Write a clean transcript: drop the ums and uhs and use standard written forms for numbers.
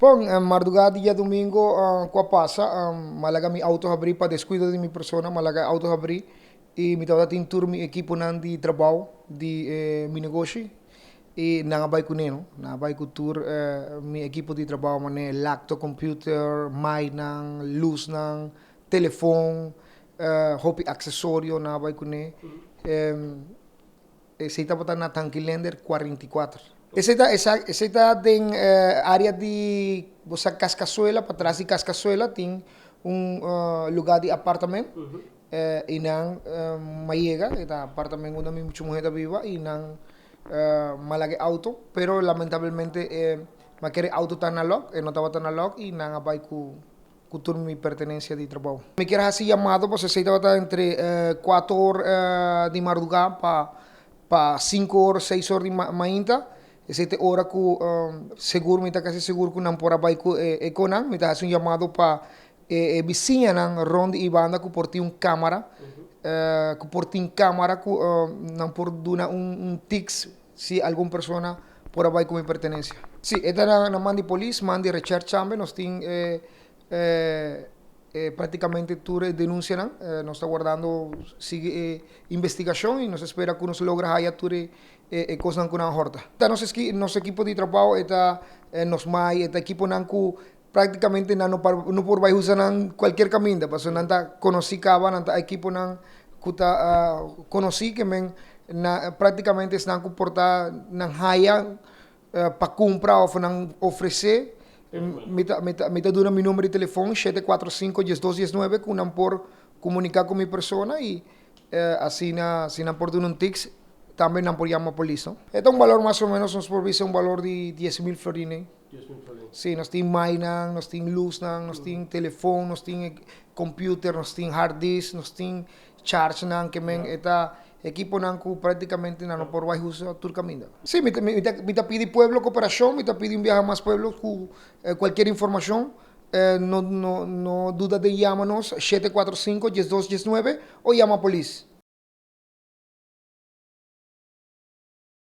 Bon, mardugá di djadumingu ku a pasa, mi a laga mi outo habrí pa deskuido di mi persona, mi a laga e outo habrí i mi tabata tin tur mi ekiponan di trabou di mi negoshi i nan a bai kuné no. Nan a bai ku tur mi ekipo di trabou manera laptop, computer, micnan, lusnan, telefon, hopi aksesorio nan a bai kuné. Esei tabata na Tankilender 44. Esei ta esei ta den área di bo sa Kaskasuela, patras di Kaskasuela tin un lugá di apartament i nan m'a yega, e ta apartament unda mi mucha muhé ta biba i nan m'a laga e outo, pero lamentablemente m'a kere e outo ta na lòk, e no tabata na lòk i nan a bai ku ku tur mi pertenencia di trabou. Mi kier haci yamado pasobra esey tabata entre cuatro or di marduga pa pa cinco or seis or di mainta. Esey ta e ora cu segur mi ta casi segur cu nan por a bay cu e conan. Mi ta haci un yamado pa e bisiñanan rond di e banda cu por tin un camara cu por tin camara cu nan por duna un tics Si algun persona por a bai ku mi pertenensia. Si, e ta na man di polis, man di recherche tambe. Nos tin e praktikamente tur e denunsianan. Nos ta wardando sigui e investigashon i nos ta spera ku nos logra haya tur e kosnan ku nan a hòrta. Ta nos nos ekipo di trabou, e ta nos mai, e ta ekiponan ku praktikamente nan no no por bai usa nan kualkier kaminda pasobra nan ta konosí kaba, nan ta ekiponan ku ta konosí ke men na praktikamente esnan ku por ta nan haya pa kumpra òf nan ofresé mi ta mi ta mi ta duna mi number di telefòn shete kuatro sinku diesdos diesnuebe ku nan por komuniká ku mi persona i asina si nan por duna un tiks tambe nan por yama polis no. E ta un balor mas o menos nos por bisa un balor di 10,000 florin ei. Sí, nos tin mainan, nos tin lusnan, nos tin telefon, nos tin computer, nos tin hard disk, nos tin chargenan ke men e ta ekiponan ku práktikamente nan no por bai usa tur kaminda. Sí, mi ta mi ta mi ta pidi pueblo koperashon, mi ta pidi un biaha mas pueblo ku kualkier informashon no no no duda den yama nos 745 12 19 o yama polis.